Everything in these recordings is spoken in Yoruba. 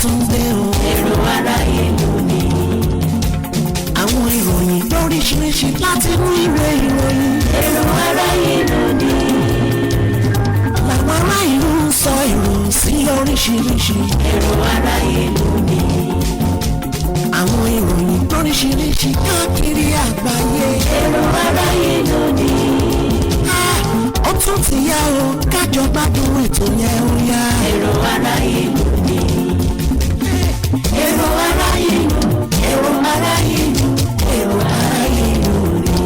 Tún dé o. Èrò aráyé lónìí. Àwọn ìròyìn lóríṣiríṣi láti inú ìwé ìròyìn. Èrò aráyé lónìí. Làwọn ará ìlú ń sọ èrò sí lóríṣiríṣi. Èrò aráyé lónìí. Àwọn ìròyìn lóríṣiríṣi káàkiri àgbáyé. Èrò aráyé lónìí. Ó tún ti yá o, kájọ gbádùn ètò yẹn ó yá. Èrò aráyé lónìí. Èrò aráyé lónìí. Èrò aráyé lónìí. Èrò aráyé lónìí.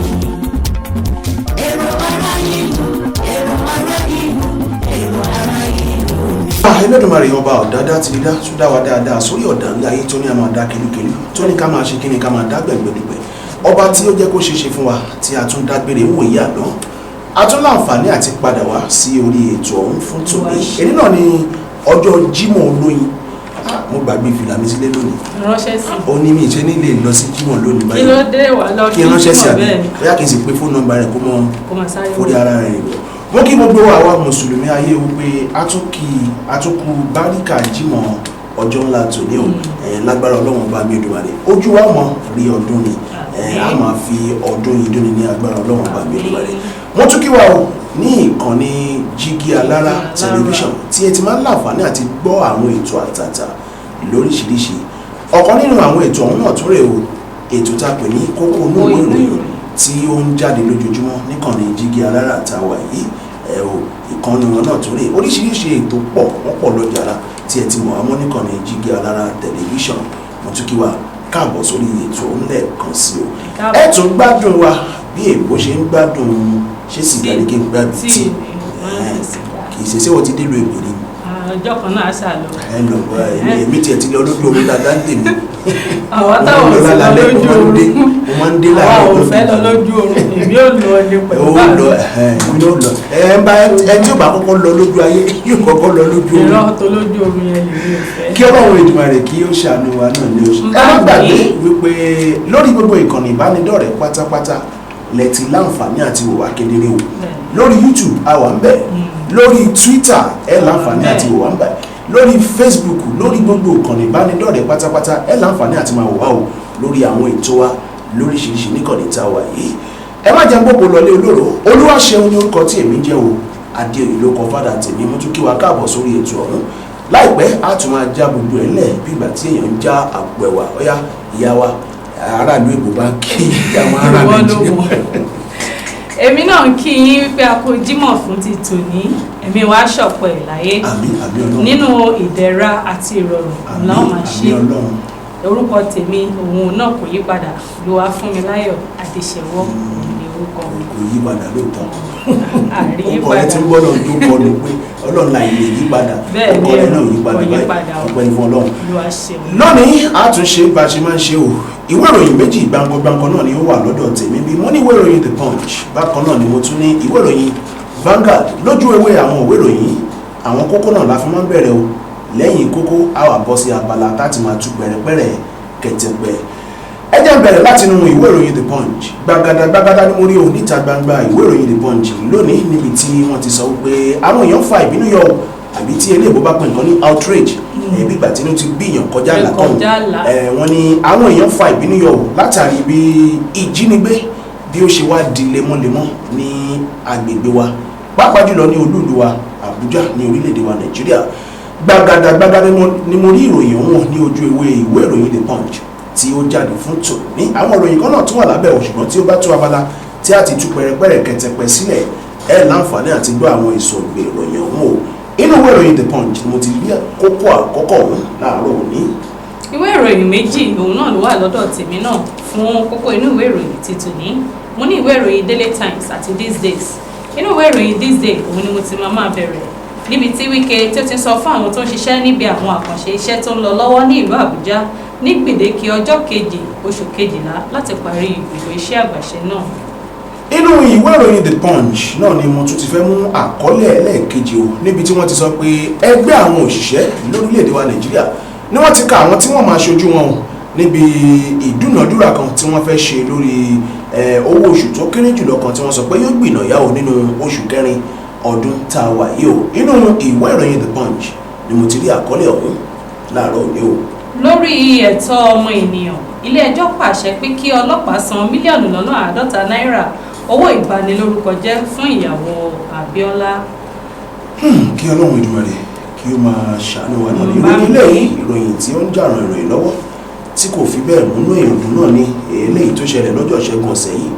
Èrò aráyé lónìí. Èrò aráyé lónìí. Èrò aráyé lónìí. Ẹlẹ́dùnmarè ọba ọ̀dádá ti dídá tó dá wa dáadáa sórí ọ̀dà ńlá ayé, tó ní a máa dá kelúkelú, tó ní ká máa ṣe kíni, ká máa dá gbẹ̀gbẹ̀dùgbẹ̀, ọba tí ó jẹ́ kó ṣeé ṣe fún wa tí a tún dágbére ń wòye àná, a tún láǹfààní àti padà wá sí orí ètò ọ̀hún fún tòní. Èyí náà ni ọjọ́ Jímọ̀ olóyin. Ah, mo gbàgbé fìlà mi sílé lónìí. Ránṣẹ́ sí. Ó ní mi ìṣe nílé lọ sí Jímọ̀ lónìí Kí báyìí. ló dé wà lọ? Kí n ránṣẹ́ sí Jímọ̀ àbí? Bẹ́ẹ̀ ni. Bóyá kí n sì pe fóònù nọ́mbà rẹ̀ kó mọ́ Kó máa sáré forí wọ̀. ara rẹ̀ rìn. Wọ́n kí gbogbo àwa mùsùlùmí ayé wípé atúnkù báríkà Jímọ̀, ọjọ́ ńlá tòní o. Lágbára Ọlọ́run ọba mi Èdùmàrè, ojú wa mọ̀ rí ọdún ni. A máa fi ọdún yìí dúnni ní agbára Ọlọ́run ọba mi Èdùmàrè. Wọ́n tún kí wa o ní ìkànnì Jígí Alára Tẹlifíṣàn tí ẹ ti máa ń láǹfààní àti gbọ́ àwọn ètò àtàtà lóríṣiríṣi. Ọ̀kan nínú àwọn ètò ọ̀hún náà tún rèé o, ètò tá a pè ní Kókó Inú Ìwé Ìròyìn tí ó ń jáde lójoojúmọ́ níkànnì Jígí Alára tá a wà yìí. Ẹ o, ìkànnì wọn náà tún rèé. Oríṣiríṣi ètò pọ̀, wọ́n pọ̀ lọ́jàrá tí ẹ ti mọ̀ àmọ́ níkànnì Jígí Alára Tẹlifíṣàn. Mo tún kí wa káàbọ̀ sórí ètò ọ̀hún lẹ́ẹ̀kan sí o. Káàbọ̀. Ẹ tún gbádùn wa bí èbó ṣe ń gbádùn ṣé sìgá ni kí n gbádùn tíì tíì ni wọ́n ń fi sìgá. Kì í ṣe ṣé wọ́n ti délùú èbó ni? Ah, ọjọ́ kan náà ṣà lọ. Ẹ lọ bọ èmi tiẹ̀ ti lọ lójú oorun dáadáa ń tèmi. Àwa táwọn ò sí lọ lójú oorun. Mo máa ń dé Àwa láàárọ̀ ò ọjọ́ fẹ́ lọ kejì. Lójú oorun, èmi ò lọ ní pẹ̀lú Ó bá lọ ẹ, èmi ò lọ. Ẹ ń bá ẹ tí ò bá kọ́kọ́ lọ lójú ayé yóò kọ́kọ́ lọ lójú Irọ́ oorun. tó lójú oorun yẹn lèmi ò fẹ́. Kí Ọlọ́run Èdùmàrè kí ó ṣàánú wa náà ní oṣù. Ẹ má gbàgbé wípé lórí gbogbo ìkànnì ìbánidọ́rẹ̀ẹ́ pátápátá lẹ ti láǹfààní àti wò wá kedere o. Lórí YouTube, a wà ń bẹ̀. Lórí Twitter, ẹ láǹfààní àti wò wá ń bẹ̀. Lórí Facebook, lórí gbogbo ìkànnì ìbánidọ́rẹ̀ẹ́ pátápátá, ẹ láǹfààní àti máa wò wá o lórí àwọn ètò wa lóríṣiríṣi níkànnì tá a wà yìí. Ẹ má jẹun gbogbo lọlé olóró. Olúwaṣeun ní orúkọ tí èmi ń jẹ́ o. Adéoyè ló kọ fádà tèmi. Mú tún kí wa káàbọ̀ sórí ètò ọ̀hún. Láìpẹ́, á tún máa já gbogbo ẹ̀ lẹ̀ bí ìgbà tí èèyàn ń já àpò ẹ̀wà. Ọ̀yá, ìyá wa aráàlú èbó, bá kí àwọn ará Ìwọ ló Nàìjíríà. mọ̀. Èmi náà ń kí yín wípé a kú Jímọ̀ fún ti tòní. Ẹ̀mí wa ṣọ̀pọ̀ ẹ̀ láyé Àmín, àmín Ọlọ́run. nínú ìdẹ̀ra àti ìrọ̀rùn Àmín. làwọn máa ṣe. Àmín Ọlọ́run. Orúkọ tèmi òun náà kò yí padà, Olúwafúnmiláyọ̀ Adéṣẹwọ́ òun ni orúkọ mi. Kò yí padà lóòótọ́. Àrí yí Orúkọ rẹ padà. ti ń gbọ́dọ̀ tó kọlu pé Ọlọ́run láì lè yí padà. Bẹ́ẹ̀ ni. Orúkọ rẹ náà yí padà Kò yí báyìí. padà o. Ọpẹ́ ní fún Ọlọ́run. Olúwa ṣeun. Lónìí, a tún ṣe bá a ṣe máa ń ṣe o. Ìwé ìròyìn méjì gbáǹkọ-gbáǹkọ náà ni ó wà lọ́dọ̀ tèmi. Bí mo ní ìwé ìròyìn The Punch, bákan náà ni mo tún ní ìwé ìròyìn Vanguard. Lójú ewé àwọn ìwé ìròyìn, àwọn kókó náà la fi máa ń bẹ̀rẹ̀ o. Lẹ́yìn kókó, a wà bọ́ sí abala táti máa tú pẹ̀rẹ̀pẹ̀rẹ̀ kẹ̀tẹ̀pẹ̀. Ẹ jẹ́ n bẹ̀rẹ̀ láti inú ìwé ìròyìn The Punch. Gbàgàdà gbàgàdà ni mo rí o níta gbangba ìwé ìròyìn The Punch lónìí, níbi tí wọ́n ti sọ wípé àwọn èèyàn fa ìbínú yọ o, àbí tí eléèbó bá pè nǹkan ní outrage, ẹbí ìgbà tí inú ti gbìyàn kọjá Pé àlà. kọjá àlà. Wọ́n ní àwọn èèyàn fa ìbínú yọ o látàrí bí ìjínigbé bí ó ṣe wá di lemọ́lemọ́ ní agbègbè wa, pàápàá jùlọ ní olúùlú wa Àbújá ní orílẹ̀-èdè wa Nàìjíríà. Gbàgàdà gbàgàdà ni mo rí ìròyìn ọ̀hún ní ojú ewé ìwé ìròyìn The Punch tí ó jáde fún tòní. Àwọn ìròyìn kan náà tún wà lábẹ́ o, ṣùgbọ́n tí ó bá tó abala tí a ti tú pẹ̀rẹ̀pẹ̀rẹ̀ kẹtẹpẹ sílẹ̀, ẹ láǹfààní àti gbọ́ àwọn ìsọ̀gbè ìròyìn ọ̀hún o. Inú ìwé ìròyìn The Punch ni mo ti rí kókó àkọ́kọ́ ọ̀hún láàárọ̀ òní. Ìwé ìròyìn méjì òun náà ló wà lọ́dọ̀ tèmi náà fún kókó inú ìwé ìròyìn ti tòní. Mo ní ìwé ìròyìn Daily Times àti This Days. Inú ìwé ìròyìn This Day òun ni mo ti máa bẹ̀rẹ̀, níbi tí Wike tí ó ti sọ fún àwọn tó ń ṣiṣẹ́ níbi àwọn àkànṣe iṣẹ́ tó ń lọ lọ́wọ́ ní ìlú Àbújá ní gbèdéke ọjọ́ 2 oṣù 12 láti parí gbogbo iṣẹ́ àgbàṣe náà. Inú ìwé ìròyìn The Punch náà ni mo tún ti fẹ́ mú àkọlé ẹlẹ́ẹ̀kejì o, níbi tí wọ́n ti sọ pé ẹgbẹ́ àwọn òṣìṣẹ́ lórílẹ̀‐èdè wa Nàìjíríà ni wọ́n ti ka àwọn tí wọ́n máa ṣojú wọn o níbi ìdúnàdúrà kan tí wọ́n fẹ́ ṣe lórí owó oṣù tó kéré jùlọ kan tí wọ́n sọ pé yóò gbìnàyà o nínú oṣù 4 ọdún tá a wà yìí o. Inú ìwé ìròyìn The Punch ni mo ti rí àkọlé ọ̀hún. Láàárọ̀ òní o. Lórí ẹ̀tọ́ ọmọ ènìyàn, ilé-ẹjọ́ pàṣẹ pé kí ọlọ́pàá san 50 mílíọ̀nù náírà owó ìbanilórúkọjẹ́ fún ìyàwó Abíọ́lá. Kí Ọlọ́run Èdùmàrè kí ó máa ṣàánú wa náà ní. Bá Ìròyìn mi. eléyìí, ìròyìn tí ó ń jà ràn ìròyìn lọ́wọ́ tí kò fi bẹ́ẹ̀ múnú èèyàn dùn náà ni eléyìí tó ṣẹlẹ̀ lọ́jọ́ Ìṣẹ́gun ọ̀sẹ̀ yìí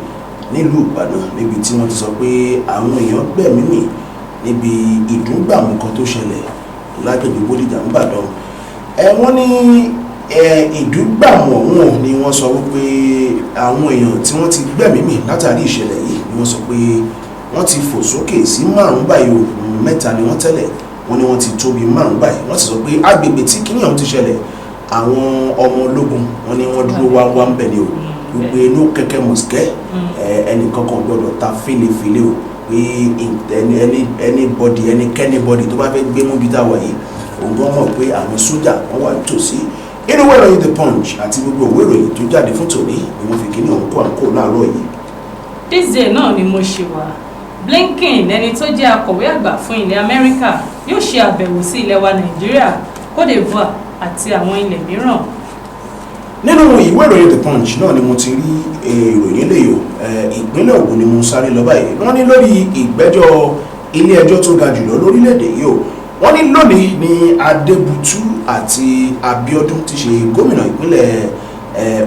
nílùú Ìbàdàn, níbi tí wọ́n ti sọ pé àwọn èèyàn gbẹ̀mí mì níbi ìdúngbàmù kan tó ṣẹlẹ̀ lágbègbè Bódìjà n'Ìbàdàn. Wọ́n ní ìdúgbàmù ọ̀hún ò ní wọ́n sọ wípé àwọn èèyàn tí wọ́n ti gbẹ̀mí mì látàrí ìṣẹ̀lẹ̀ yìí ni wọ́n sọ pé wọ́n ti fò sókè sí márùn-ún báyìí o. Mẹ́ta ni wọ́n tẹ́lẹ̀, wọ́n ní wọ́n ti tó bí márùn-ún báyìí. Wọ́n sì sọ pé agbègbè tí kíní ọ̀hún ti ṣẹlẹ̀, àwọn ọmọ ológun, wọ́n ní wọ́n dúró wá wá ń bẹ̀ ni o, wípé inú kẹ̀kẹ́ mọ̀síkẹ́ ẹnìkan kan gbọ́dọ̀ ta fílefíle o, pé anybody, ẹnikẹ́nibody tó bá fẹ́ gbé mú bí tá a wà yìí, òun gan mọ̀ pé àwọn sójà wọ́n wà nítòsí. Inú ìwé ìròyìn The Punch àti gbogbo ìwé ìròyìn tó jáde fún tòní ni wọ́n fi kíní ọ̀hún kó àǹkó láàárọ̀ yìí. This Day náà ni mo ṣe wà. Blinken, ẹni tó jẹ́ akọ̀wé àgbà fún ilẹ̀ Amẹ́ríkà, yóò ṣe àbẹ̀wò sí ilẹ̀ wa Nàìjíríà, Cote d'Ivoire àti àwọn ilẹ̀ mìíràn. Nínú ìwé ìròyìn The Punch náà ni mo ti rí ìròyìn eléyìí o. Ìpínlẹ̀ Ògùn ni mo sáré lọ báyìí. Wọ́n ní lórí ìgbẹ́jọ́ ilé ẹjọ́ tó ga jùlọ lórílẹ̀‐èdè yìí o, wọ́n ní lónìí ní Adébútú àti Abíọ́dún ti ṣe gómìnà ìpínlẹ̀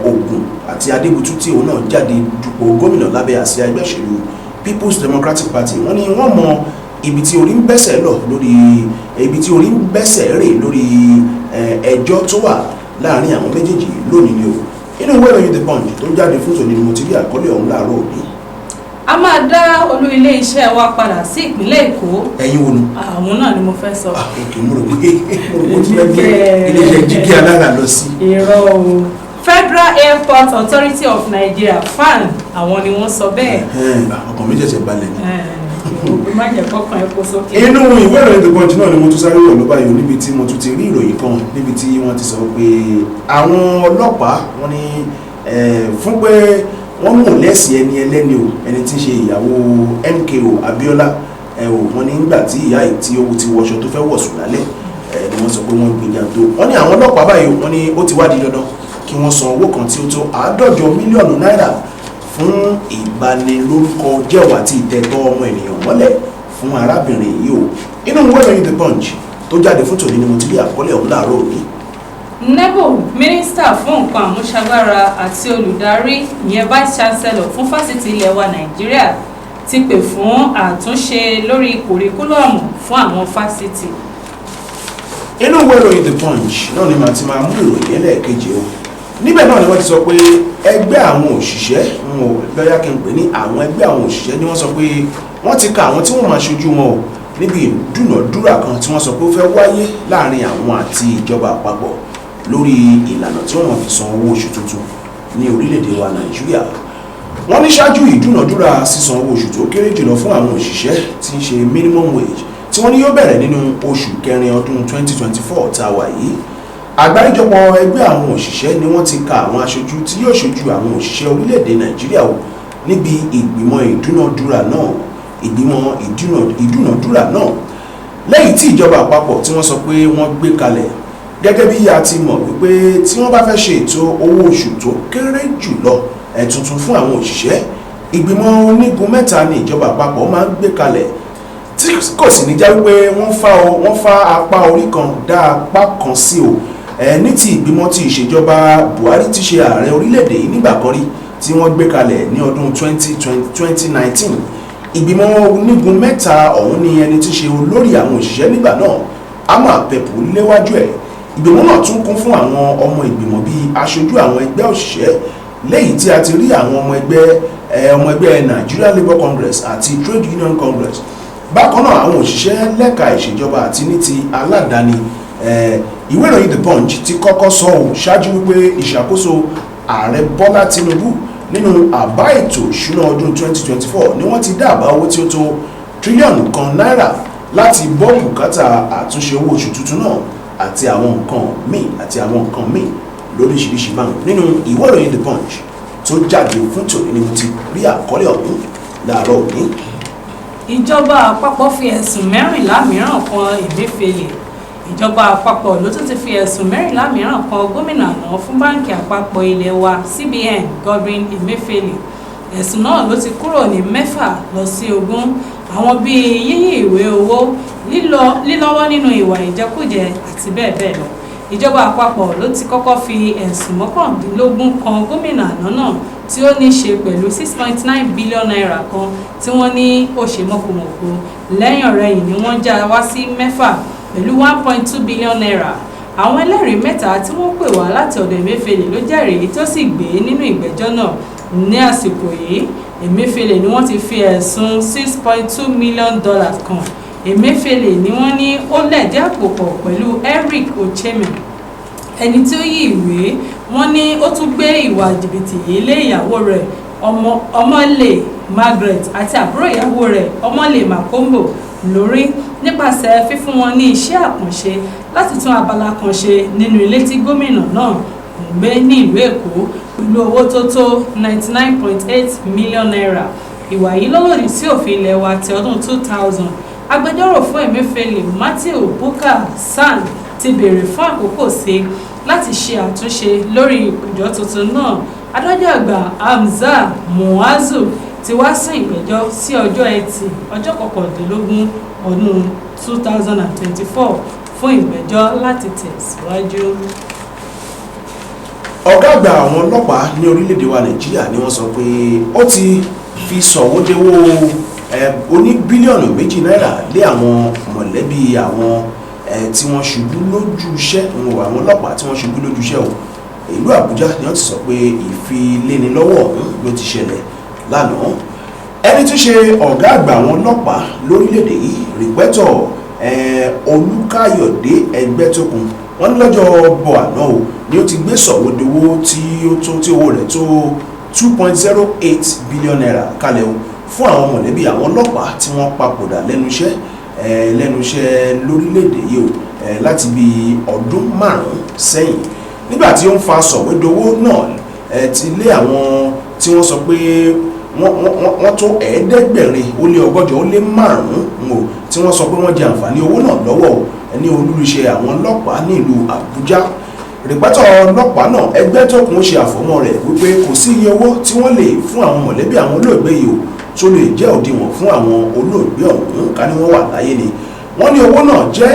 Ògùn àti Adébútú tí òun náà jáde dupò gómìnà lábẹ́ àsíá ẹgbẹ́ òṣèlú People's Democratic Party, wọ́n ní wọ́n mọ ibi tí orí ń bẹ́sẹ̀ lọ lórí ibi tí orí ń bẹ́sẹ̀ rè lórí ẹjọ́ tó wà láàrin àwọn méjèèjì lónìí ni o. Inú ìwé ìròyìn The Punch tó jáde fún tòní ni mo ti rí àkọlé ọ̀hún láàárọ̀ òní. A máa dá olú ilé iṣẹ́ wa padà sí ìpínlẹ̀ Èkó. Ẹ̀yin wo nu? Àwọn náà ni mo fẹ́ sọ. Ah, ok, mo rò pé o ti fẹ́ gbé iléeṣẹ́ jígí alára lọ sí. Irọ́ o. Federal Airport Authority of Nigeria, FAAN, àwọn ni wọ́n sọ bẹ́ẹ̀. Ẹ̀hẹ́n, ọkàn mi ṣẹ̀ṣẹ̀ balẹ̀ ni. Má jẹ́ kọ́kàn ẹ̀ kó sókè. Inú ìwé ìròyìn The Punch náà ni mo tún sáré wọ̀ ló báyìí, níbi tí mo tún ti rí ìròyìn kan níbi tí wọ́n ti sọ pé àwọn ọlọ́pàá, wọ́n ní fún pé wọ́n mú lẹ́sì ẹni ẹlẹ́ni o, ẹni tí ń ṣe ìyàwó MKO Abiola ẹ o. Wọ́n ní nígbà tí ìyá yìí tí ó ti wọṣọ tó fẹ́ wọ̀ sùn lálẹ́ ẹ ni wọ́n sọ pé wọ́n gbìyànjú tó. Wọ́n ní àwọn ọlọ́pàá báyìí, wọ́n ní ó ti wá di dandan kí wọ́n san owó kan tí ó tó 150 mílíọ̀nù náírà fún ìbanilórúkọ jẹ́wọ́ àti ìtẹ̀tọ́ ọmọ ènìyàn mọ́lẹ̀ fún arábìnrin yìí o. Inú ìwé ìròyìn The Punch tó jáde fún tòní ni mo ti rí àkọlé ọ̀hún láàárọ̀ òní. Nebo, mínísítà fún nǹkan àmúṣagbára àti olùdarí, ìyẹn vice chancellor fún fásitì ilẹ̀ wa Nàìjíríà, ti pè fún àtúnṣe lórí curriculum fún àwọn fásitì. Inú ìwé ìròyìn The Punch náà ni màá ti máa mú ìròyìn ẹlẹ́ẹ̀kejì o. Níbẹ̀ náà ni wọ́n ti sọ pé ẹgbẹ́ àwọn òṣìṣẹ́ ń wò lọ́yà kí n pè ní àwọn ẹgbẹ́ àwọn òṣìṣẹ́ ni wọ́n sọ pé wọ́n ti ka àwọn tí wọ́n máa ṣojú wọn o níbi ìdúnàdúrà kan tí wọ́n sọ pé ó fẹ́ wáyé láàrin àwọn àti ìjọba àpapọ̀ lórí ìlànà tí wọ́n máa fi san owó oṣù tuntun ní orílẹ̀-èdè wa Nàìjíríà. Wọ́n ní ṣáájú ìdúnàdúrà sísan owó oṣù tó kéré jùlọ fún àwọn òṣìṣẹ́ tí ń ṣe minimum wage, tí wọ́n ní yóò bẹ̀rẹ̀ nínú oṣù kẹrin ọdún 2024 tá a wà yìí, àgbáríjọpọ̀ ẹgbẹ́ àwọn òṣìṣẹ́ ni wọ́n ti ka àwọn aṣojú tí yóò ṣojú àwọn òṣìṣẹ́ orílẹ̀-èdè Nàìjíríà o níbi ìgbìmọ̀ ìdúnàdúrà náà, lẹ́yìn tí ìjọba àpapọ̀ tí wọ́n sọ pé wọ́n gbé kalẹ̀. Gẹ́gẹ́ bí a ti mọ̀ wípé tí wọ́n bá fẹ́ ṣe ètò owó oṣù tó kéré jùlọ ẹ̀ tuntun fún àwọn òṣìṣẹ́, ìgbìmọ̀ onígun mẹ́ta ni ìjọba àpapọ̀ máa ń gbé kalẹ̀, tí kò sì ní jẹ́ wípé wọ́n fa apá orí kan dá apá kan sí o. Ní ti ìgbìmọ̀ tí ìṣèjọba Buhari ti ṣe ààrẹ orílẹ̀-èdè yìí nígbà kan rí tí wọ́n gbé kalẹ̀ ní ọdún 2019, ìgbìmọ̀ onígun mẹ́ta ọ̀hún ni ẹni tí ṣe olórí àwọn òṣìṣẹ́ nígbà náà, Ama Pepple, léwájú ẹ̀. Ìgbìmọ̀ náà tún kún fún àwọn ọmọ ìgbìmọ̀ bíi aṣojú àwọn ẹgbẹ́ òṣìṣẹ́, lẹ́yìn tí a ti rí àwọn ọmọ ẹgbẹ́ Nigeria Labour Congress àti Trade Union Congress. Bákan náà, àwọn òṣìṣẹ́ lẹ́ka ìṣèjọba àti ní ti aládàáni. Ìwé ìròyìn The Punch ti kọ́kọ́ sọ ọ́ ṣáájú wípé ìṣàkóso ààrẹ Bọ́lá Tinubu nínú àbá ètò ìṣúná ọdún 2024 ni wọ́n ti dá àbá owó tí ó tó 1 tírílíọ̀nù náírà láti bọ́ bùkátà àtúnṣe owó oṣù tuntun náà àti àwọn nǹkan míì lóríṣiríṣi báwọn. Nínú ìwé ìròyìn The Punch tó jáde fún tòní ni mo ti rí àkọlé ọ̀hún láàárọ̀ òní. Ìjọba àpapọ̀ fi ẹ̀sùn 14 mìíràn kan Emefiele. Ìjọba àpapọ̀ ló tún ti fi ẹ̀sùn 14 mìíràn kan gómìnà àná fún báńkì àpapọ̀ ilé wa CBN Godwin Emefiele. Ẹ̀sùn náà ló ti kúrò ní 6 lọ sí 20, àwọn bíi yíyí ìwé owó, lílọ́wọ́ nínú ìwà ìjẹkújẹ àti bẹ́ẹ̀ bẹ́ẹ̀ lọ. Ìjọba àpapọ̀ ló ti kọ́kọ́ fi ẹ̀sùn 19 kan gómìnà àná náà tí ó ní ṣe pẹ̀lú 6.9 billion naira kan tí wọ́n ní ó ṣe mọ̀kùmọ̀kù. Lẹ́yìn ọ̀rẹyìn ni wọ́n já wá sí 6 pẹ̀lú 1.2 billion naira. Àwọn ẹlẹ́rìí 3 tí wọ́n pè wá láti ọ̀dọ̀ Emefiele ló jẹ́rìí tó sì gbé nínú ìgbẹ́jọ́ náà. Ní àsìkò yìí, Emefiele ni wọ́n ti fi ẹ̀sùn $6.2 million kan. Emefiele ni wọ́n ní ó lẹ̀dí àpò pọ̀ pẹ̀lú Eric Ocheme, ẹni tí ó yí ìwé. Wọ́n ní ó tún gbé ìwà jìbìtì yìí lé ìyàwó rẹ̀ Ọmọlé Margaret àti àbúrò ìyàwó rẹ̀ Ọmọlé Makombo lórí nípasẹ̀ fífún wọn ní iṣẹ́ àkànṣe láti tún abala kan ṣe nínú ilé tí gómìnà náà ń gbé ní ìlú Èkó pẹ̀lú owó tó tó 99.8 million naira. Ìwà yìí ló lòdì sí òfin ilé wa ti ọdún 2000. Agbẹjọ́rò fún Emefiele, Matthew Bukar SAN, ti béèrè fún àkókò sí láti ṣe àtúnṣe lórí ìpẹ̀jọ́ tuntun náà. Adájọ́ àgbà Hamza Muazu ti wá sún ìgbẹ́jọ́ sí ọjọ́ Ẹtì, ọjọ́ 19 ọdún 2024 fún ìgbẹ́jọ́ láti tẹ̀síwájú. Ọ̀gá àgbà àwọn ọlọ́pàá ní orílẹ̀-èdè wa Nàìjíríà ni wọ́n sọ pé ó ti fi sọ̀wọ́dẹ́wọ́ oní bílíọ̀nù 2 náírà lé àwọn mọ̀lẹ́bí àwọn tí wọ́n ṣubú lójú iṣẹ́, àwọn ọlọ́pàá tí wọ́n ṣubú lójú iṣẹ́ o. Ìlú Àbújá ni wọ́n ti sọ pé ìfilénilọ́wọ́ ọ̀hún ló ti ṣẹlẹ̀ lánàá. Ẹni tó ṣe ọ̀gá àgbà àwọn ọlọ́pàá lórílẹ̀‐èdè yìí, Rìpẹ́tọ̀ Olúkáyọ̀dé Ẹgbẹ́tókun, wọ́n ní lọ́jọ́ bọ̀ àná o ni ó ti gbé sọ̀wọ́dowó tí ó tó tí owó rẹ̀ tó 2.08 billion naira kalẹ̀ o fún àwọn mọ̀lẹ́bí àwọn ọlọ́pàá tí wọ́n papòdà lẹ́nu iṣẹ́ lórílẹ̀‐èdè yìí o láti bí ọdún 5 sẹ́yìn. Nígbà tí ó ń fa sọ̀wédowó náà ti lé àwọn tí wọ́n sọ pé wọ́n tó 885 o tí wọ́n sọ pé wọ́n jẹ àǹfààní owó náà lọ́wọ́ o ní olúléeṣẹ́ àwọn ọlọ́pàá ní ìlú Àbújá, rìpẹ́tọ̀ ọlọ́pàá náà Ẹgbẹ́tókun ṣe àfọ̀mọ́ rẹ̀ wípé kò sí iye owó tí wọ́n lè fún àwọn mọ̀lẹ́bí àwọn olóògbé yìí o tó lè jẹ́ òdiwọ̀n fún àwọn olóògbé ọ̀hún ká ní wọ́n wà láyé ni. Wọ́n ní owó náà jẹ́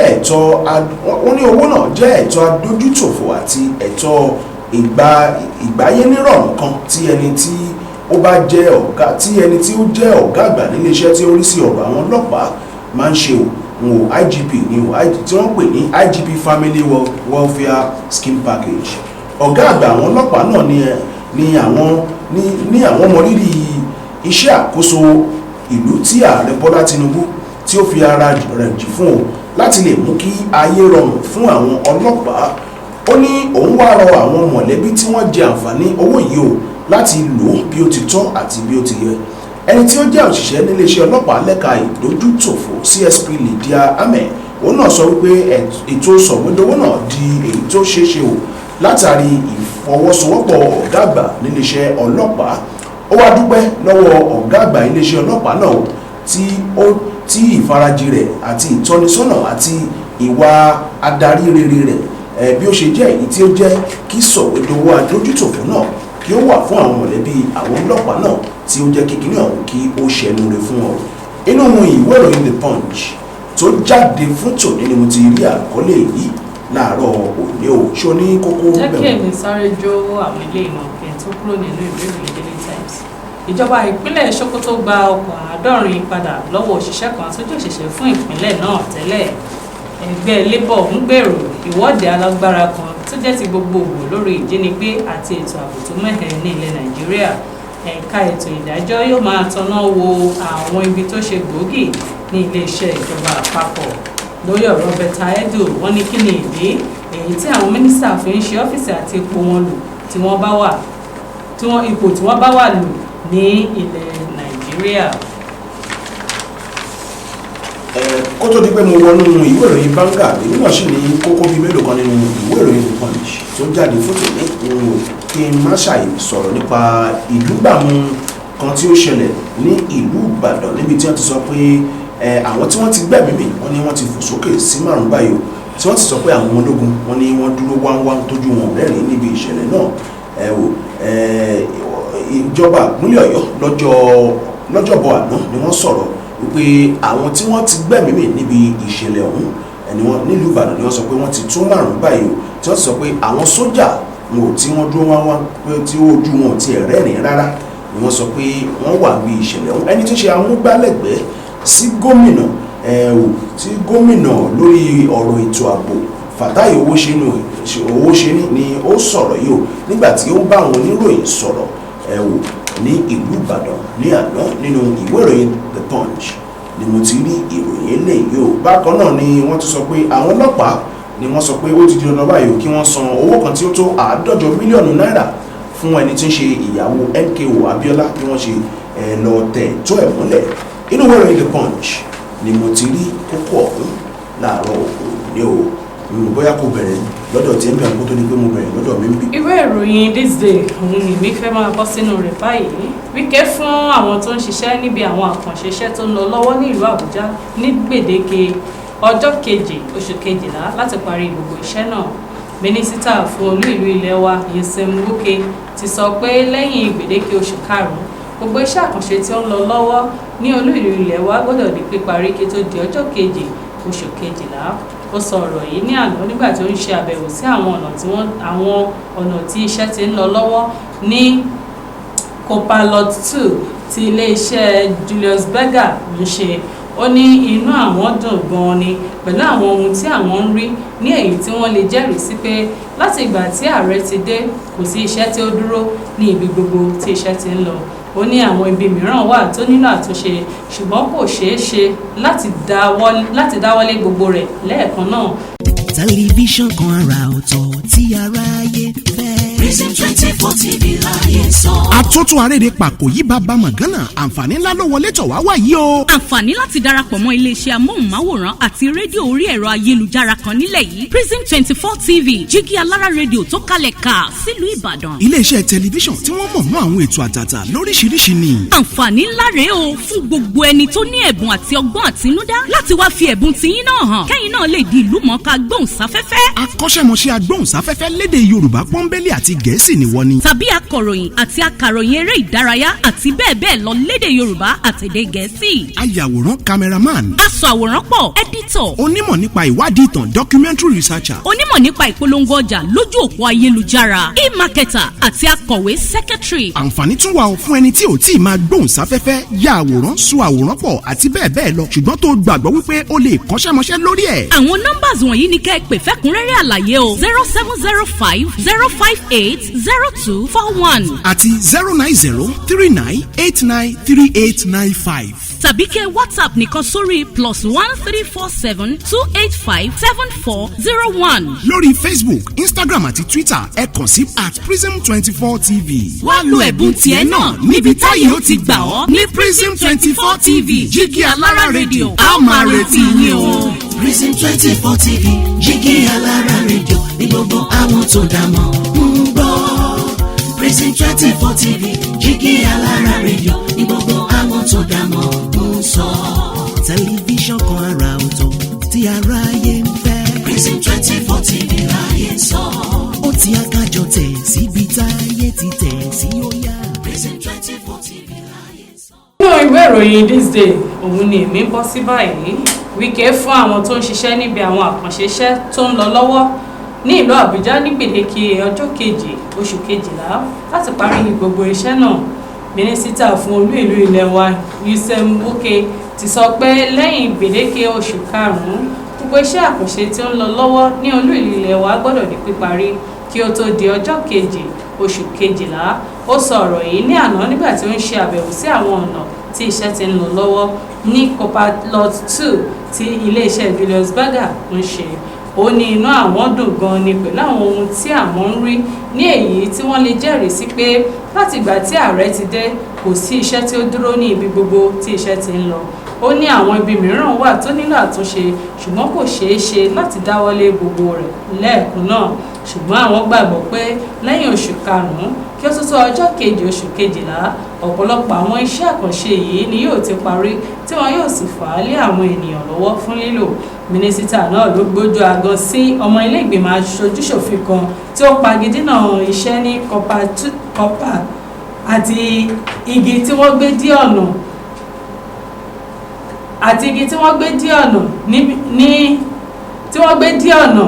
ẹ̀tọ́ adójútòfò àti ẹ̀tọ́ ìgbáyénírọ̀rùn kan tí ẹni tí ó bá jẹ́ ọ̀gá tí ẹni tí ó jẹ́ ọ̀gá àgbà níléeṣẹ́ tí ó rí sí ọ̀rọ̀ àwọn ọlọ́pàá máa ń ṣe o wọn o IGP ní o tí wọ́n pè ní IGP Family Welfare Scheme Package. Ọ̀gá àgbà àwọn ọlọ́pàá náà ní àwọn mọrírì iṣẹ́ àkóso ìlú tí ààrẹ Bọ́lá Tinubu tí ó fi ara rẹ̀ jì fún o láti lè mú kí ayé rọrùn fún àwọn ọlọ́pàá. Ó ní òun wá rọ àwọn mọ̀lẹ́bí tí wọ́n jẹ àǹfààní owó yìí o láti lò ó bí ó ti tọ́ àti bí ó ti yẹ. Ẹni tí ó jẹ́ òṣìṣẹ́ níléeṣẹ́ ọlọ́pàá lẹ́ka ìdójútòfò, CSP Lydia Ahmed, òun náà sọ wípé ètò sọ̀wédowó náà di èyí tó ṣeé ṣe o látàrí ìfọwọ́sowọ́pọ̀ ọ̀gá àgbà níléeṣẹ́ ọlọ́pàá. Ó wá dúpẹ́ lọ́wọ́ ọ̀gá àgbà iléeṣẹ́ ọlọ́pàá náà tí ó tí ìfarajì rẹ̀ àti ìtọ́nisọ́nà àti ìwà adarí rere rẹ̀ bí ó ṣe jẹ́ èyí tí ó jẹ́ kí sọ̀wédowó adójútòfò náà kí ó wà fún àwọn mọ̀lẹ́bí àwọn ọlọ́pàá náà tí ó jẹ́ kíkiní ọ̀hún kí ó ṣẹnu rẹ̀ fún wọn. Inú ìwé ìròyìn The Punch tó jáde fún tòní ni mo ti rí àkọlé yìí láàárọ̀ òní o. Ṣó ní kókó? Jẹ́ kí bẹ̀rẹ̀. Èmi sáré jó àwọn ilé ìmọ̀ kí n tó kúrò nínú ìwé ìròyìn Daily Times. Ìjọba ìpínlẹ̀ Sokoto gba ọkọ̀ 70 padà lọ́wọ́ òṣìṣẹ́ kan tó jẹ́ òṣìṣẹ́ fún ìpínlẹ̀ náà tẹ́lẹ̀. Ẹgbẹ́ Labour ń gbèrò ìwọ́de alágbára kan tó jẹ́ ti gbogbogbò lórí ìjínigbé àti ètò ààbò tó mẹ́hẹ̀ ní ilẹ̀ Nàìjíríà. Ẹ̀ka ètò ìdájọ́ yóò máa tanná wo àwọn ibi tó ṣe gbòógì ní iléeṣẹ́ ìjọba àpapọ̀. Lórí ọ̀rọ̀ Betta Edu, wọ́n ní kí ni ìdí èyí tí àwọn mínísítà fi ń ṣe ọ́fíìsì àti ipò wọn lò tí wọ́n bá wà tí wọ́n ipò tí wọ́n bá wà lò ní ilẹ̀ Nàìjíríà. Kó tó di pé mo wọnú ìwé ìròyìn Vanguard, èmi náà sì ní kókó bíi mélòó kan nínú ìwé ìròyìn The Punch tó jáde fún tòní n ò kí n má ṣàì sọ̀rọ̀ nípa ìdúgbàmù kan tí ó ṣẹlẹ̀ ní ìlú Ìbàdàn níbi tí wọ́n ti sọ pé àwọn tí wọ́n ti gbẹ̀mí mì, wọ́n ní wọ́n ti fò sókè sí 5 báyìí o. Tí wọ́n ti sọ pé àwọn ológun wọn ni wọ́n dúró wáńwá tójú wọn rẹ́rìn níbi ìṣẹ̀lẹ̀ náà. Ẹ wò, ìjọba ìpínlẹ̀ Ọ̀yọ́ lọ́jọ́bọ̀ àná ni wọ́n sọ̀rọ̀ wípé àwọn tí wọ́n ti gbẹ̀mí mì níbi ìṣẹ̀lẹ̀ ọ̀hún, ẹni wọn nílùú Ìbàdàn ni wọ́n sọ pé wọ́n ti tún márùn báyìí o, tí wọ́n ti sọ pé àwọn sójà wọn ò tí wọ́n dúró wá wá pé tí ojú wọn ò tiẹ̀ rẹ́rìn rárá ni wọ́n sọ pé wọ́n wà bí ìṣẹ̀lẹ̀ ọ̀hún. Ẹni tí ń ṣe amúgbálẹ́gbẹ̀ẹ́ sí gómìnà ẹ̀ tí gómìnà lórí ọ̀rọ̀ ètò ààbò, Fatai Owóṣeni, ni ó sọ̀rọ̀ yìí o nígbà tí ó ń bá àwọn oníròyìn sọ̀rọ̀ ẹ̀ wò ní ìlú Ìbàdàn ní àná. Nínú ìwé ìròyìn The Punch ni mo ti rí ìròyìn eléyìí o. Bákan náà ni wọ́n ti sọ pé àwọn ọlọ́pàá ni wọ́n sọ pé ó ti di dandan báyìí o kí wọ́n san owó kan tí ó tó 150 mílíọ̀nù náírà fún ẹni tí ń ṣe ìyàwó MKO Abiola bí wọ́n ṣe lọ tẹ̀ tó ẹ̀ mọ́lẹ̀. Inú ìwé ìròyìn The Punch ni mo ti rí kókó ọ̀hún láàárọ̀ òní o. Bóyá kò bẹ̀rẹ̀ lọ́dọ̀ tí ń bẹ̀rẹ̀ kó tó ní pé mo bẹ̀rẹ̀ lọ́dọ̀ mi ń bì. Ìwé ìròyìn This Day òun ni mi fẹ́ máa bọ́ sínú rẹ̀ báyìí. Wike fún àwọn tó ń ṣiṣẹ́ níbi àwọn àkànṣe iṣẹ́ tó ń lọ lọ́wọ́ ní ìlú Àbújá ní gbèdéke ọjọ́ 7 oṣù 12 láti parí gbogbo iṣẹ́ náà. Mínísítà fún olú ìlú ilé wa, Nyesom Wike, ti sọ pé lẹ́yìn gbèdéke oṣù 5, gbogbo iṣẹ́ àkànṣe tí ó ń lọ lọ́wọ́ ní olú ìlú ilé wa gbọ́dọ̀ di píparí kí tó di ọjọ́ 7 oṣù 12. Ó sọ ọ̀rọ̀ yìí ní àná nígbà tí ó ń ṣe àbẹ̀wò sí àwọn ọ̀nà tí iṣẹ́ ti ń lọ lọ́wọ́ ní Copilot 2 tí iléeṣẹ́ Julius Berger ń ṣe. Ó ní inú àwọn dùn gan-an ni pẹ̀lú àwọn ohun tí àwọn ń rí, ní èyí tí wọ́n lè jẹ́rìí sí pé láti ìgbà tí ààrẹ ti dé, kò sí iṣẹ́ tí ó dúró ní ibi gbogbo tí iṣẹ́ ti ń lọ. Ó ní àwọn ibi mìíràn wà tó nílò àtúnṣe, ṣùgbọ́n kò ṣeé ṣe láti dáwọ́lé gbogbo rẹ̀ lẹ́ẹ̀kan náà. Tẹlifíṣàn kan àrà ọ̀tọ̀ tí aráyé fẹ́. Prism 24 TV láyé sọ. Àtúntò àrèrè pàkó yí bàbá mọ̀gánà, àǹfààní ńlá ló wọlé tọ̀ wá wá yìí o. Àǹfààní láti darapọ̀ mọ́ iléeṣẹ́ amóhùnmáwòrán àti rédíò orí ẹ̀rọ ayélujára kan nílẹ̀ yìí, Prism 24 TV, jígí alára rédíò tó kalẹ̀ ká sílùú Ìbàdàn. Iléeṣẹ́ tẹlifíṣàn tí wọ́n mọ̀ mọ́ àwọn ètò àtàtà lóríṣiríṣi ni. Àǹfààní ńlá rèé o fún gbogbo ẹni tó ní ẹ̀bùn àti ọgbọ́n àtinúdá láti wá fi ẹ̀bùn tiyín náà hàn, kẹ́yìn náà lè di ìlú mọ̀ọ́ká gbóhùnsáfẹ́fẹ́. Akọ́ṣẹ́mọṣẹ́ agbóhùnsáfẹ́fẹ́ lédè Yorùbá pọ́nbélé àti Gẹ̀ẹ́sì ni wọ́n ní. Tàbí akọ̀ròyìn àti akàròyìn eré ìdárayá àti bẹ́ẹ̀ bẹ́ẹ̀ lọ lédè Yorùbá àtèdè Gẹ̀ẹ́sì. Ayàwòrán, cameraman. Aṣọ àwòrán pọ̀, editor. Onímọ̀ nípa ìwádìí ìtàn, documentary researcher. Onímọ̀ nípa ìpolongo ọjà lójú òpó ayélujára, e-marketer, àti akọ̀wé, secretary. Àǹfààní tún wà fún ẹni tí ò tí ì máa gbóhùnsáfẹ́fẹ́, ya àwòrán, sọ àwòrán pọ̀ àti bẹ́ẹ̀ bẹ́ẹ̀ lọ, ṣùgbọ́n tó gbàgbọ́ wípé ó lè kọ́ṣẹ́mọṣẹ́ lórí ẹ̀. Àwọn numbers wọ̀nyí ni kẹ́ ẹ pè fẹ́kúnrẹ́rẹ́ àlàyé o: 07050580241 àti 09039893895. Tàbí kẹ́ WhatsApp nìkan sórí +13472857401. Lórí Facebook, Instagram àti Twitter, ẹ kàn sí @prism24tv. Wá lo ẹ̀bùn tiẹ̀ náà níbi táyé ó ti gbà ọ́ ní Prism 24 TV, jígí alára rédíò. A ó máa retí yín o. Prism 24 TV, jígí alára rédíò ní gbogbo àwọn tó dá mọ̀ ń gbọ́. Prism 24 TV, jígí alára rédíò ní gbogbo àwọn tó dá mọ̀ ń sọ. Tẹlifíṣàn kan àrà ọ̀tọ̀ tí aráyé ń fẹ́. Prism 24 TV láyé sọ. Ó ti akájọ tẹ̀ síbi táyé ti tẹ̀ sí ó yá. Prism 24 TV láyé sọ. Nínú ìwé ìròyìn This Day òun ni èmi ń bọ́ sí báyìí. Wike fún àwọn tó ń ṣiṣẹ́ níbi àwọn àkànṣe iṣẹ́ tó ń lọ lọ́wọ́ ní ìlú Àbújá ní gbèdéke ọjọ́ 7 oṣù 12 láti parí gbogbo iṣẹ́ náà. Mínísítà fún olú ìlú ilẹ̀ wa, Nyesom Wike, ti sọ pé lẹ́yìn gbèdéke oṣù 5, gbogbo iṣẹ́ àkànṣe tí ó ń lọ lọ́wọ́ ní olú ìlú ilẹ̀ wa gbọ́dọ̀ di píparí kí ó tó di ọjọ́ 7 oṣù 12. Ó sọ ọ̀rọ̀ yìí ní àná nígbà tí ó ń ṣe àbẹ̀wò sí àwọn ọ̀nà tí iṣẹ́ ti ń lọ lọ́wọ́ ní Copilot 2 tí iléeṣẹ́ Julius Berger ń ṣe. Ó ní inú àwọn dùn gan ni pẹ̀lú àwọn ohun tí àwọn ń rí, ní èyí tí wọ́n lè jẹ́rìí sí pé láti ìgbà tí ààrẹ ti dé, kò sí iṣẹ́ tí ó dúró ní ibi gbogbo tí iṣẹ́ ti ń lọ. Ó ní àwọn ibi mìíràn wà tó nílò àtúnṣe, ṣùgbọ́n kò ṣeé ṣe láti dáwọ́lé gbogbo rẹ̀ lẹ́ẹ̀kan náà, ṣùgbọ́n àwọn gbàgbọ́ pé lẹ́yìn oṣù 5 kí ó tó tó ọjọ́ 7 oṣù 12, ọ̀pọ̀lọpọ̀ àwọn iṣẹ́ àkànṣe yìí ni yóò ti parí, tí wọn yóò sì fà á lé àwọn ènìyàn lọ́wọ́ fún lílò. Mínísítà náà ló gbójú agan sí ọmọ ilé ìgbìmọ̀ aṣojúṣòfin kan tí ó pagidínà iṣẹ́ ní kọ́pà àti igi tí wọ́n gbé dí ọ̀nà àti igi tí wọ́n gbé dí ọ̀nà ní tí wọ́n gbé dí ọ̀nà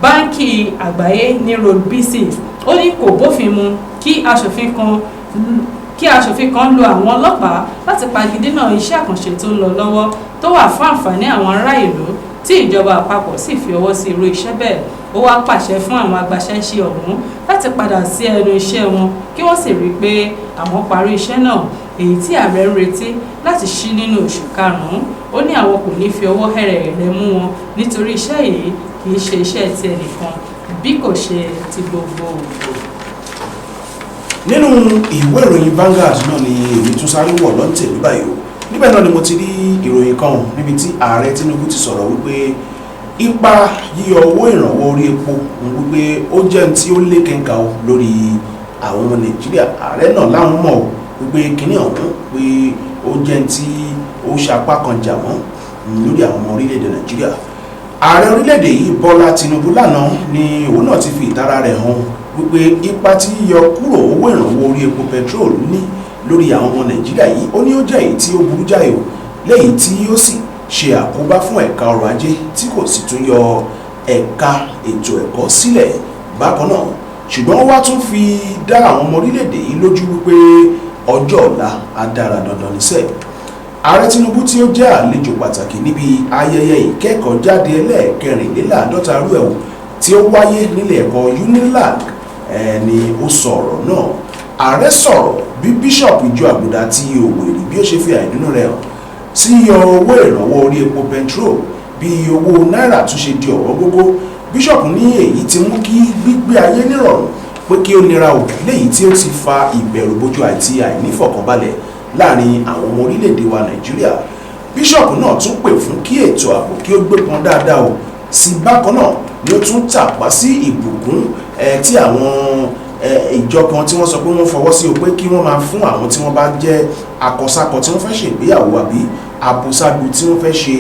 Báńkì Àgbáyé ní Road B6. Ó ní kò bófin mu kí aṣòfin kan lo àwọn ọlọ́pàá láti pagidínà iṣẹ́ àkànṣe tó ń lọ lọ́wọ́, tó wà fún àǹfààní àwọn ará ìlú, tí ìjọba àpapọ̀ sì fi ọwọ́ sí irú iṣẹ́ bẹ́ẹ̀. Ó wá pàṣẹ fún àwọn agbaṣẹ́ṣe ọ̀hún láti padà sí ẹnu iṣẹ́ wọn, kí wọ́n sì rí i pé àwọn parí iṣẹ́ náà, èyí tí ààrẹ ń retí láti ṣí nínú oṣù karùn-ún. Ó ní àwọn kò ní fi ọwọ́ hẹ̀rẹ̀hẹ̀rẹ̀ mú wọn, nítorí iṣẹ́ yìí kì í ṣe iṣẹ́ ti ẹnìkan bí kò ṣe ti gbogbogbò. Nínú ìwé ìròyìn Vanguard náà ni èmi tún sáré wọ̀ lọ́ntẹ̀ ní báyìí o. Níbẹ̀ náà ni mo ti rí ìròyìn kan o, níbi tí ààrẹ Tinubu ti sọ̀rọ̀ wípé ipa yíyọ owó ìrànwọ́ orí epo ń wípé ó jẹ́ ohun tí ó lékenkà o lórí àwọn ọmọ Nàìjíríà. Ààrẹ náà láwọn mọ̀ o wípé kinní ọ̀hún pé ó jẹ́ ohun tí ó ṣapá kan jà wọ́n lórí àwọn ọmọ orílẹ̀-èdè Nàìjíríà. Ààrẹ orílẹ̀-èdè yìí, Bọ́lá Tinubu, lánàá ni òun náà ti fi ìtara rẹ̀ hàn wípé ipa tí yíyọ kúrò owó ìrànwọ́ orí epo petrol ní lórí àwọn ọmọ Nàìjíríà yìí, ó ní ó jẹ́ èyí tí ó burú jáì o, léyìí tí ó sì ṣe àkóbá fún ẹ̀ka ọrọ̀ ajé, tí kò sì tún yọ ẹ̀ka ètò ẹ̀kọ́ sílẹ̀ bákan náà. Ṣùgbọ́n ó wá tún fi dá àwọn ọmọ orílẹ̀-èdè yìí lójú wípé ọjọ́ ọ̀la á dára dandan níṣẹ́. Ààrẹ Tinubu, tí ó jẹ́ àlejò pàtàkì níbi ayẹyẹ ìkẹ́kọ̀ọ́jáde ẹlẹ́ẹ̀kẹrìnléláàádọ́ta rú ẹ̀ wò tí ó wáyé nílé ẹ̀kọ́ UNILAG, ni ó sọ ọ̀rọ̀ náà. Ààrẹ sọ̀rọ̀ bí bíṣọ̀pù ìjọ Àgùdà ti Òwèrì bí ó ṣe fi àìdùnnú rẹ̀ hàn sí yíyọ owó ìrànwọ́ orí epo petrol, bí owó náírà tún ṣe di ọ̀wọ́n gógó. Bíṣọ̀pù ní èyí ti mú kí gbígbé ayé nírọ̀rùn pé kí ó nira ò, léyìí tí ó ti fa ìbẹ̀rùbojo àti àìnífọ̀kànbalẹ̀ láàrin àwọn ọmọ orílẹ̀-èdè wa Nàìjíríà. Bíṣọ̀pù náà tún pè fún kí ètò ààbò kí ó gbépọn dáadáa o sí. Bákan náà ni ó tún tàpá sí ìbùkún tí àwọn ìjọ kan tí wọ́n sọ pé wọ́n fọwọ́ sí o, pé kí wọ́n máa fún àwọn tí wọ́n bá jẹ́ akọsákọ tí wọ́n fẹ́ ṣe ìgbéyàwó àbí aboságbo tí wọ́n fẹ́ ṣe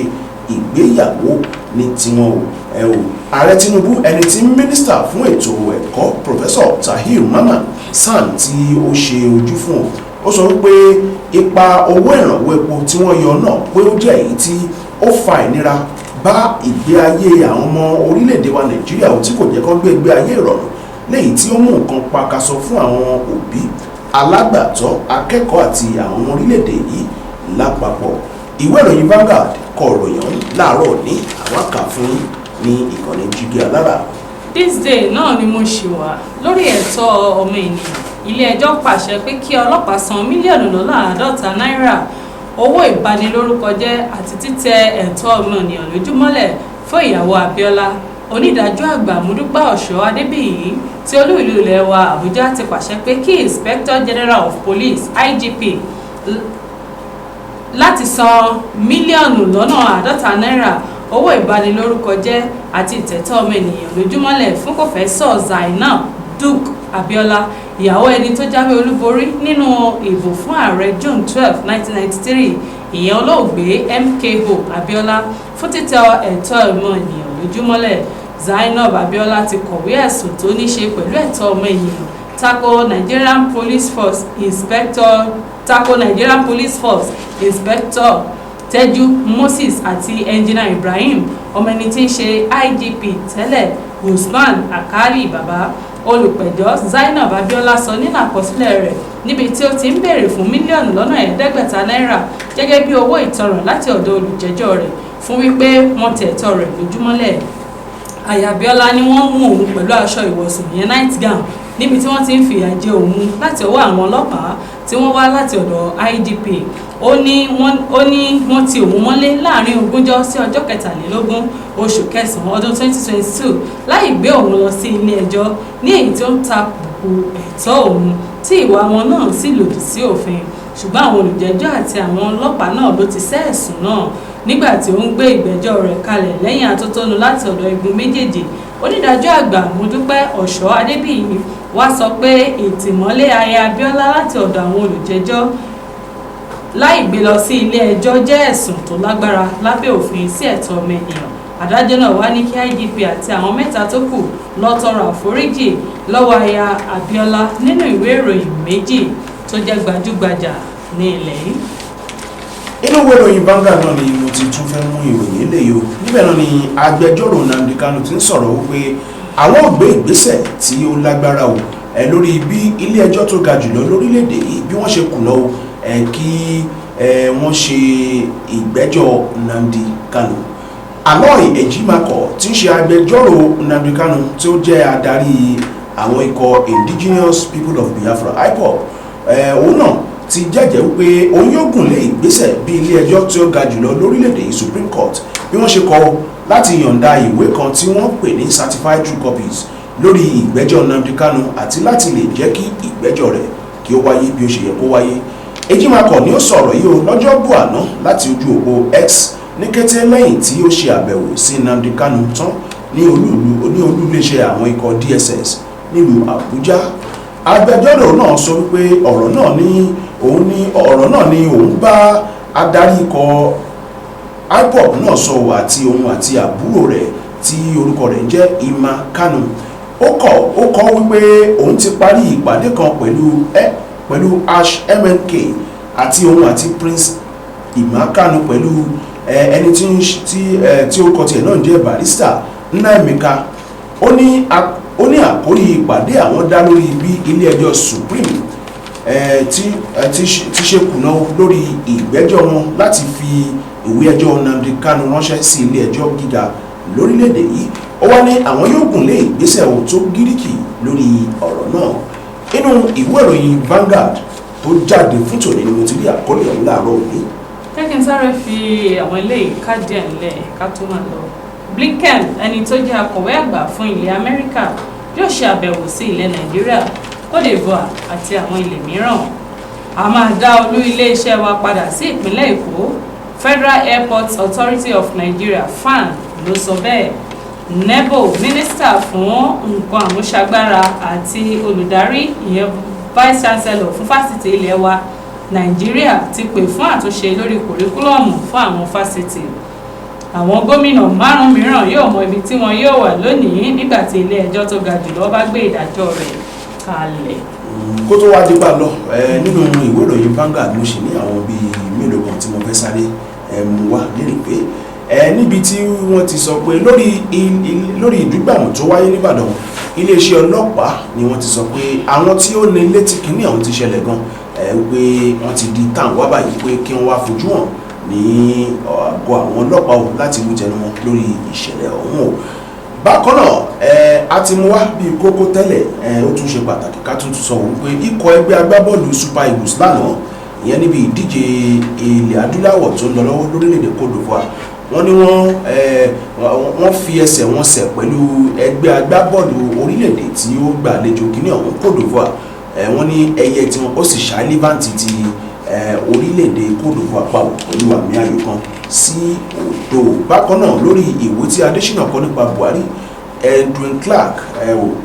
ìgbéyàwó ní tiwọn o. Ẹ o, ààrẹ Tinubu, ẹni tí mínísítà fún ètò ẹ̀kọ́, Professor Tahir Mamman SAN, tí ó ṣe ojú fún o, ó sọ wípé ipa owó ìrànwọ́ epo tí wọ́n yọ náà pé ó jẹ́ èyí tí ó fa ìnira bá ìgbé ayé àwọn ọmọ orílẹ̀-èdè wa Nàìjíríà ò, tí kò jẹ́ kó gbé ìgbé ayé ìrọ̀rùn, léyìí tí ó mú nǹkan pakasọ fún àwọn òbí, alágbàtọ́, akẹ́kọ̀ọ́ àti àwọn ọmọ orílẹ̀-èdè yìí lápapọ̀. Ìwé ìròyìn Vanguard kọ ìròyìn ọ̀hún láàárọ̀ ní àwọn kà fún yín ní ìkànnì Jígí Alára. This Day náà ni mo ṣì wà. Lórí ẹ̀tọ́ ọmọ ènìyàn, ilé-ẹjọ́ pàṣẹ pé kí ọlọ́pàá san 50 mílíọ̀nù náírà owó ìbanilórúkọjẹ́ àti títẹ ẹ̀tọ́ ọmọnìyàn lójúmọ́lẹ̀ fún ìyàwó Abíọ́lá. Onídàájọ́ àgbà Mọ́dúpẹ́ Ọ̀ṣọ́ Adébíyì tí olú ìlú ilẹ̀ wa Àbújá ti pàṣẹ pé kí Inspector General of Police, IGP, láti san 50 mílíọ̀nù náírà owó ìbanilórúkọjẹ́ àti ìtẹ̀tọ́ ọmọ ènìyàn lójúmọ́lẹ̀ fún Kòfẹ́sọ̀ Zainab Duke Abiola, ìyàwó ẹni tó jáwé olúborí nínú ìbò fún ààrẹ June 12, 1993, ìyẹn olóògbé MKO Abiola, fún títẹ ẹ̀tọ́ ọmọ ènìyàn lójúmọ́lẹ̀. Zainab Abiola ti kọ̀wé ẹ̀sùn tó ní ṣe pẹ̀lú ẹ̀tọ́ ọmọ ènìyàn tako Nigerian Police Force Inspector tako Nigerian Police Force Inspector Tẹ́jú Moses àti Engineer Ibrahim, ọmọ ẹni tí ń ṣe IGP tẹ́lẹ̀, Usman Alkali Baba. Olùpẹ̀jọ́ Zainab Abiola sọ nínú àkọsílẹ̀ rẹ̀ níbi tí ó ti ń béèrè fún 500 mílíọ̀nù náírà gẹ́gẹ́ bí owó ìtanràn láti ọ̀dọ̀ olùjẹ́jọ́ rẹ̀ fún wípé wọ́n tẹ̀ ẹ̀tọ́ rẹ̀ lójúmọ́lẹ̀. Aya Abiola ni wọ́n mú òun pẹ̀lú aṣọ ìwọ̀sùn, ìyẹn night gown, níbi tí wọ́n ti ń fìyà jẹ òun láti ọwọ́ àwọn ọlọ́pàá tí wọ́n wá láti ọ̀dọ̀ IGP. Ó ní wọ́n ti òun mọ́lé láàrin ogúnjọ́ sí ọjọ́ 23 oṣù kẹsàn-án ọdún 2022 láì gbé òun lọ sí ilé ẹjọ́, ní èyí tí ó ń takò ẹ̀tọ́ òun, tí ìwà wọn náà sì lòdì sí òfin. Ṣùgbọ́n àwọn olùjẹ́jọ́ àti àwọn ọlọ́pàá náà ló ti sẹ́ ẹ̀sùn náà. Nígbà tí ó ń gbé ìgbẹ́jọ́ rẹ̀ kalẹ̀ lẹ́yìn atótónu láti ọ̀dọ̀ igun méjèèjì, onídàájọ́ àgbà Mọ́dúpẹ́ Ọ̀ṣọ́ Adébíyì wá sọ pé ìtìmọ́lé aya Abíọ́lá láti ọ̀dọ̀ àwọn olùjẹ́jọ́ láì gbé lọ sí ilé ẹjọ́ jẹ́ ẹ̀sùn tó lágbára lábẹ́ òfin sí ẹ̀tọ́ ọmọ ènìyàn. Adájọ́ náà wá ní kí IGP àti àwọn mẹ́ta tó kù lọ tọrọ àforíjì lọ́wọ́ aya Abíọ́lá. Nínú ìwé ìròyìn méjì tó jẹ́ gbajúgbajà ní ilẹ̀ yìí. Inú ìwé ìròyìn Vanguard náà ni mo ti tún fẹ́ mú ìròyìn eléyìí o. Níbẹ̀ náà ni agbẹjọ́rò Nnamdi Kanu ti ń sọ̀rọ̀ wípé àwọn ò gbé ìgbésẹ̀ tí ó lágbára o lórí bí ilé ẹjọ́ tó ga jùlọ lórílẹ̀‐èdè yìí bí wọ́n ṣe kùnà o kí wọ́n ṣe ìgbẹ́jọ́ Nnamdi Kanu. Aloy Ejimakor tí ń ṣe agbẹjọ́rò Nnamdi Kanu, tí ó jẹ́ adarí àwọn ikọ̀ Indigenous People of Biafra, IPOB, òun náà ti jẹ́jẹ́ wípé òun yóò gùn lé ìgbésẹ̀ bí ilé ẹjọ́ tí ó ga jùlọ lórílẹ̀‐èdè yìí, Supreme Court, bí wọ́n ṣe kọ̀ láti yọ̀ǹda ìwé kan tí wọ́n pè ní certified true copies lórí ìgbẹ́jọ́ Nnamdi Kanu àti láti lè jẹ́ kí ìgbẹ́jọ́ rẹ̀ kí ó wáyé bí ó ṣe yẹ kó wáyé. Ejimakor ni ó sọ̀rọ̀ yìí o lọ́jọ́bọ̀ àná láti ojú òpó X ní kété lẹ́yìn tí ó ṣe àbẹ̀wò sí Nnamdi Kanu tán ní olú ní olú iléeṣẹ́ àwọn ikọ̀ DSS nílùú Àbújá. Agbẹjọ́rò náà sọ wípé ọ̀rọ̀ náà ní òun bá adarí ikọ̀ IPOB náà sọ àti òun àti àbúrò rẹ̀ tí orúkọ rẹ̀ ń jẹ́ Emma Kanu. Ó kọ wípé òun ti parí ìpàdé kan pẹ̀lú #MNK àti òun àti Prince Emma Kanu pẹ̀lú ẹni tí ń tí ẹ tí orúkọ tiẹ̀ náà ń jẹ́ Barrister Nnaemeka. Ó ní àkórí ìpàdé àwọn dá lórí bí ilé ẹjọ́ Supreme tí ṣe kùnà lórí ìgbẹ́jọ́ wọn láti fi ìwé ẹjọ́ Nnamdi Kanu ránṣẹ́ sí ilé ẹjọ́ gíga lórílẹ̀‐èdè yìí. Ó wá ní àwọn yóò gùn lé ìgbésẹ̀ ò tó gíríkì lórí ọ̀rọ̀ náà. Inú ìwé ìròyìn Vanguard tó jáde fún tòní ni mo ti rí àkọlé ọ̀hún láàárọ̀ òní. Jẹ́ kí n sáré fi àwọn eléyìí ká díẹ̀ ńlẹ̀ ká tó máa lọ. Blinken, ẹni tó jẹ́ akọ̀wé àgbà fún ilẹ̀ Amẹ́ríkà, yóò ṣe àbẹ̀wò sí ilẹ̀ Nàìjíríà, Cote d'Ivoire àti àwọn ilẹ̀ mìíràn. A máa dá olú iléeṣẹ́ wa padà sí ìpínlẹ̀ Èkó, Federal Airports Authority of Nigeria, FAAN, ló sọ bẹ́ẹ̀. Nebo, mínísítà fún nǹkan àmúṣagbára àti olùdarí, ìyẹn vice chancellor fún fásitì ilé wa Nàìjíríà, ti pè fún àtúnṣe lórí curriculum fún àwọn fásitì. Àwọn gómìnà márùn mìíràn yóò mọ ibi tí wọn yóò wà lónìí nígbà tí ilé ẹjọ́ tó ga jùlọ bá gbé ìdájọ́ rẹ̀ kalẹ̀. Kó tó wá dípa lọ nínú ìwé ìròyìn Vanguard, mo ṣì ní àwọn bíi mélòó kan tí mo fẹ́ sáré mú wá lérè pé níbi tí wọ́n ti sọ pé lórí ìdúgbàmù tó wáyé nìbàdàn, iléeṣẹ́ ọlọ́pàá ni wọ́n ti sọ pé àwọn tí ó ní létí kínní ọ̀hún ti ṣẹlẹ̀ gan pé wọ́n ti di táwọn wá báyìí pé kí wọ́n wá fojú hàn ní àgọ́ àwọn ọlọ́pàá o láti wí tẹnu wọn lórí ìṣẹ̀lẹ̀ ọ̀hún o. Bákan náà, a ti mú wá bíi kókó tẹ́lẹ̀, ó tún ṣe pàtàkì ká tún sọ wípé ikọ̀ ẹgbẹ́ agbábọ́ọ̀lù Super Eagles lánàá, ìyẹn níbi ìdíje ilẹ̀ adúláwọ̀ tó ń lọ lọ́wọ́ lórílẹ̀‐èdè Cote d'Ivoire, wọ́n ní wọ́n fi ẹsẹ̀ wọn sẹ̀ pẹ̀lú ẹgbẹ́ agbábọ́ọ̀lù orílẹ̀‐èdè tí ó gbàlejò kínní ọ̀hún, Cote d'Ivoire. Wọ́n ní ẹyẹ tí wọ́n ó sì ṣá Levante ti orílẹ̀-èdè Cote d'Ivoire pàwọ̀ pẹ̀lú àmì ayò 1-0. Bákan náà, lórí ìwé tí Adésínà kọ nípa Buhari, Edwin Clark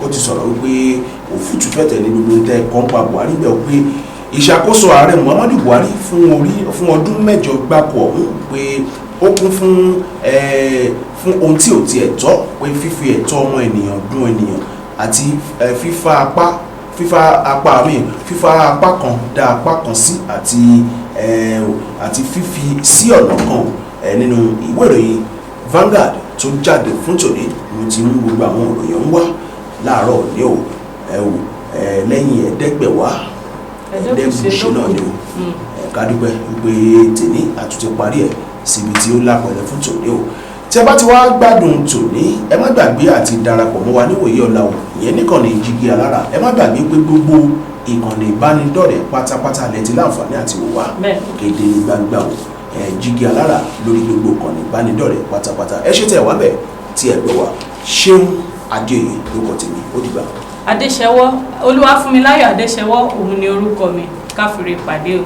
ó ti sọ̀rọ̀ wípé òfútù fẹ̀tẹ̀ ní gbogbo tẹ kọ́ńpa Buhari bẹ́ẹ̀ pé ìṣàkóso ààrẹ Muhammadu Buhari fún ọdún 8 gbáko ọ̀hún pé ó kún fún ohun tí ò tiẹ̀ tọ́, pé fífi ẹ̀tọ́ ọmọ ènìyàn dún ènìyàn àti fífa apá kan dá apá kan sí àti fífi sí ọ̀nà kan. Nínú ìwé ìròyìn Vanguard tó jáde fún tòní mo ti mú gbogbo àwọn ìròyìn ń wá láàárọ̀ òní o. Ẹ o ẹ lẹ́yìn ẹ̀ẹ́dẹ́gbẹ̀wá ẹ̀ẹ́dẹ́gbùsẹ̀ náà ni o. Ká dúpẹ́ wípé tèní àtúntì parí ẹ̀ síbi tí ó lápẹ̀rẹ̀ fún tòní o. Tí ẹ bá ti wá gbádùn tòní, ẹ má gbàgbé àti darapọ̀ mọ́ wa níwòye ọ̀la o, ìyẹn níkànnì Jígí Alára. Ẹ má gbàgbé pé gbogbo ìkànnì ìbánidọ́rẹ̀ẹ́ pátápátá lẹ ti láǹfààní àti wò wá kedere gbangba o. Ẹ Jígí Alára lórí gbogbo ìkànnì ìbánidọ́rẹ̀ẹ́ pátápátá. Ẹ ṣe tẹ̀ wá bẹ̀ tí ẹ gbọ́ wa. Ṣeun Adéoyè ló kọ tèmi. Ó dìgbà. Adéṣẹwọ́ Olúwafúnmiláyọ̀ Adéṣẹwọ́ òun ni orúkọ mi. Káfíńrè pàdé o.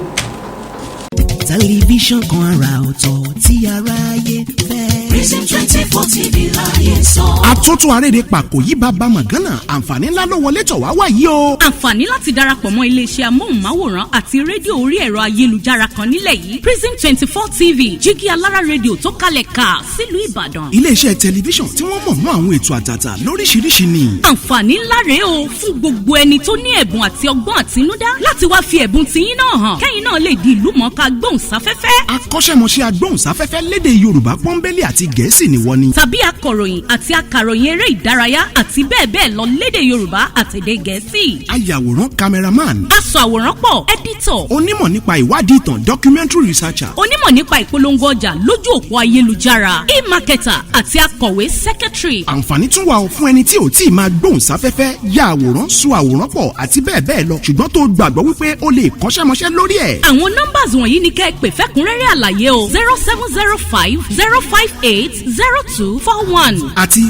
Tẹlifíṣàn kan àrà ọ̀tọ̀ tí aráyé fẹ́. Prism 24 TV láyé sọ. Àtúntò arédè pàkó yí bàbá mọ̀gánà, àǹfààní ńlá ló wọlé tọ̀ wá wá yìí o. Àǹfààní láti darapọ̀ mọ́ iléeṣẹ́ amóhùnmáwòrán àti rédíò orí ẹ̀rọ ayélujára kan nílẹ̀ yìí, Prism 24 TV, jígí alára rédíò tó kalẹ̀ ká sílùú Ìbàdàn. Iléeṣẹ́ tẹlifíṣàn tí wọ́n mọ̀ mọ́ àwọn ètò àtàtà lóríṣiríṣi ni. Àǹfààní ńlá rèé o fún gbogbo ẹni tó ní ẹ̀bùn àti ọgbọ́n àtinúdá láti wá fi ẹ̀bùn tiyín náà hàn, kẹ́yìn náà lè di ìlú mọ̀ọ́ká gbóhùnsáfẹ́fẹ́. Akọ́ṣẹ́mọṣẹ́ agbóhùnsáfẹ́fẹ́ lédè Yorùbá pọ́nbélé àti Gẹ̀ẹ́sì ni wọ́n ni. Tàbí akọ̀ròyìn àti akàròyìn eré ìdárayá àti bẹ́ẹ̀ bẹ́ẹ̀ lọ lédè Yorùbá àtèdè Gẹ̀ẹ́sì. Ayàwòrán, cameraman. Aṣọ àwòrán pọ̀, editor. Onímọ̀ nípa ìwádìí ìtàn, documentary researcher. Onímọ̀ nípa ìpolongo ọjà lójú òpó ayélujára, e-marketer, àti akọ̀wé, secretary. Àǹfààní tún wà ó fún ẹni tí ò tí ì máa gbóhùnsáfẹ́fẹ́, ya àwòrán, sọ àwòrán pọ̀ àti bẹ́ẹ̀ bẹ́ẹ̀ lọ, ṣùgbọ́n tó gbàgbọ́ wípé ó lè kọ́ṣẹ́mọṣẹ́ lórí ẹ̀. Àwọn numbers wọ̀nyí ni kẹ́ ẹ pè fẹ́kúnrẹ́rẹ́ àlàyé o: 07050580241 àti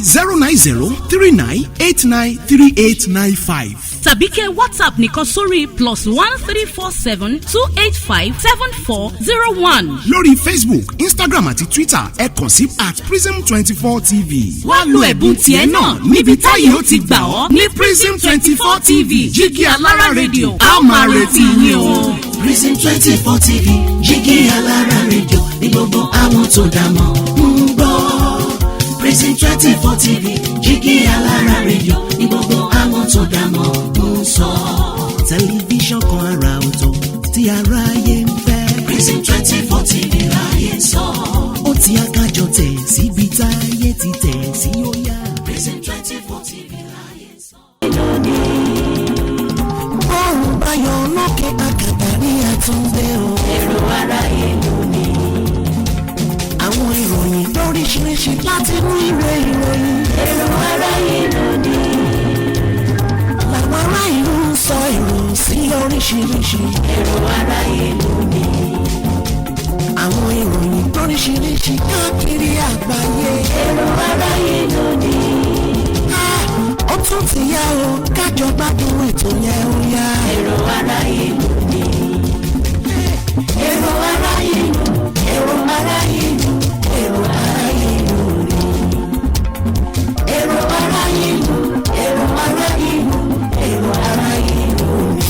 09039893895. Tàbí kẹ́ WhatsApp nìkan sórí +13472857401. Lórí Facebook, Instagram àti Twitter, ẹ kàn sí @Prism24 TV. Wá lo ẹ̀bùn tiẹ̀ náà níbi táyé ó ti gbà ọ́ ní Prism 24 TV, jígí alára rédíò. A ó máa retí yín o. Prism 24 TV, jígí alára rédíò ní gbogbo àwọn tó dá mọ̀ ń gbọ́. Prism 24 TV, jígí alára rédíò ní gbogbo àwọn tó dá mọ̀ ń sọ. Tẹlifíṣàn kan àrà ọ̀tọ̀ tí aráyé ń fẹ́. Prism 24 TV láyé sọ. Ó ti akájọ tẹ̀ síbi táyé ti tẹ̀ sí ó yá. Prism 24 TV láyé sọ. Bọ́ọ̀lù báyọ̀ lókè àkàtà ní àtúndé o. Èrò ara ìlú ni. Àwọn ìròyìn lóríṣiríṣi láti inú ìwé ìròyìn. Èrò ara ìlú ni. Làwọn ará ìlú ń sọ èrò sí oríṣiríṣi. Èrò ara ìlú ni. Àwọn ìròyìn lóríṣiríṣi káàkiri àgbáyé. Èrò ara ìlú ni. Ah, ó tún ti yá o, kájọ gbádùn ètò yẹn ó yá. Èrò